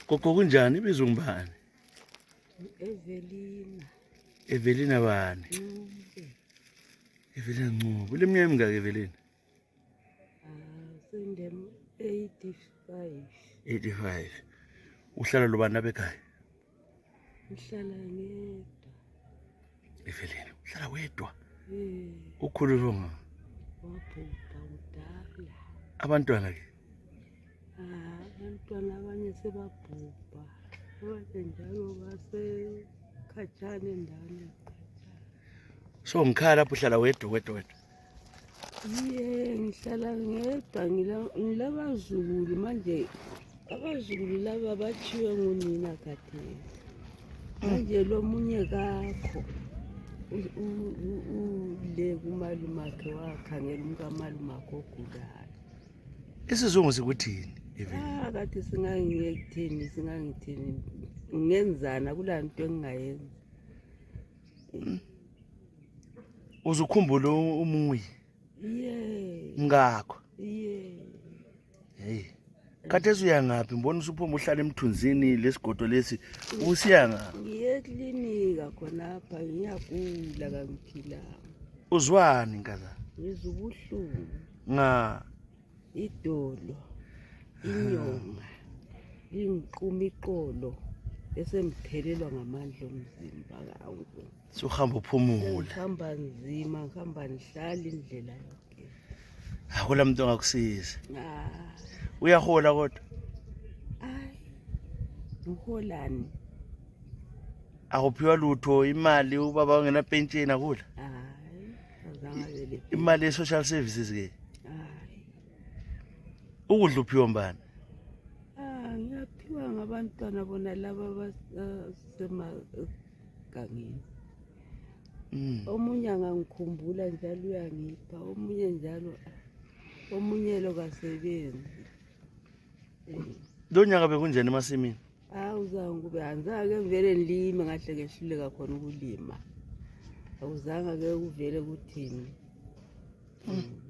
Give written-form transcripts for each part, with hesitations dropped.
Gogo kunjani ibizo ngibani? Evelina. Evelina bani? Evelina Ncubo. Uleminyaka emingaki Evelina? Sendem 85. 85. Uhlala lobani abekhaya? Ngihlala ngedwa. Evelina, uhlala wedwa? Eh, Ukhululwe nga? wabhubha kudala. Abantwana ke? Abantwana abanye sebabhubha. Abanye njalo basekhatshana endaweni ekhatshana. So ngikhaya lapho uhlala wedwa? Ngihlala ngedwa ngilabazukulu manje. Abazukulu laba bachiwe ngunina khathesi. Manje lo munye kakho ule kumalumakhe wakhangela umkamalumakhe ogulayo. Isizungu sikuthini Evelina? Kade singangithini ngenzana kula nto engingayenza. Uzukhumbula umuyi? Ngakho. Hey. Khathesi uyangaphi? Mbona usuphuma uhlala emthunzini lesigodo lesi. Usiya ngaphi? Ngiye eklinika khonapha ngiyagula kangiphilanga. Uzwani nkazana? Ngizwa ubuhlungu. Nga Idolo, inyonga, ingiquma iqolo bese ngiphelelwa ngamandla omzimba kawo. suhamba uphumula. Ngihamba nzima, ngihamba ngihlala indlela yonke. Akula muntu ongakusiza. Uyahola kodwa? Uholani? Akuphiwa lutho imali ubaba ongena pension akula? Azange vele. Imali ye social services ke? Ukudla uphiwa mbani? Ngiyaphiwa ngabantwana bona laba abasemagangeni. Omunye angangikhumbula njalo uyangipha, omunye njalo, omunye lo kasebenzi. Lo nyaka bekunjani emasimini? Awuzange kube anzake vele ngilime ngahle ngehluleka khona ukulima. Awuzange ke uvele kuthini.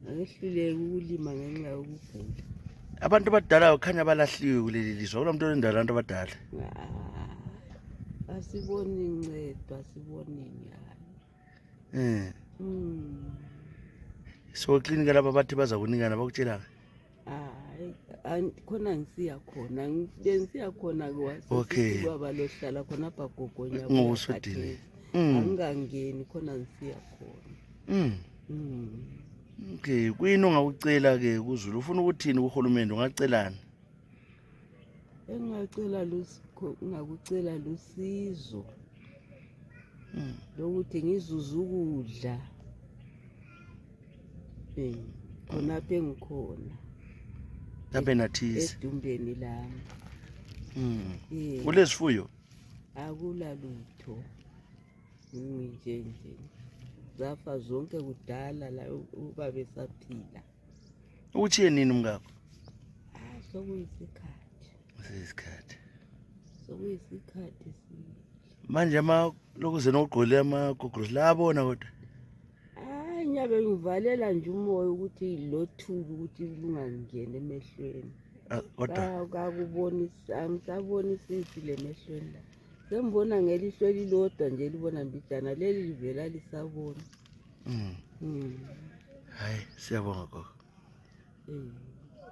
Ngehluleka ukulima ngenxa yokugula. Abantu abadala ukhanya balahliwe kuleli lizwe. Akula muntu olendala abantu abadala. Asiboni incedo, asiboni nyani. So klinika lapha bathi baza kunikana bakutshelanga? Khona ngisiya khona. Ngisiya khona kwasebaba lohlala khona apha Gogonya. Ngusodini. Angingangeni khona ngisiya khona. Okay, kuyini ongakucela ke kuZulu? Ufuna ukuthini kuhulumende? Ungacelana? Engakucela lusizo. Lokuthi ngizuze ukudla. Khonapha engikhona. Lapha eNathize. Edumbeni lami. Kulesifuyo? Akula lutho. Nje. Zafa zonke kudala la ubaba esaphila. Uchiye nini umngakho? Sokuyisikhathi. Isikhathi. Sokuyisikhathi Manje lokuze nogqole amagogorosi la abona kodwa? Ngiyabe ngivalela nje umoya ukuthi lothuli ukuthi lungangeni emehlweni. Kodwa Akubonisi, angisabonisisi le mehlweni la. Sengibona ngelihlo elilodwa nje libona mbijana leli livela lisabona. Hayi siyabonga gogo.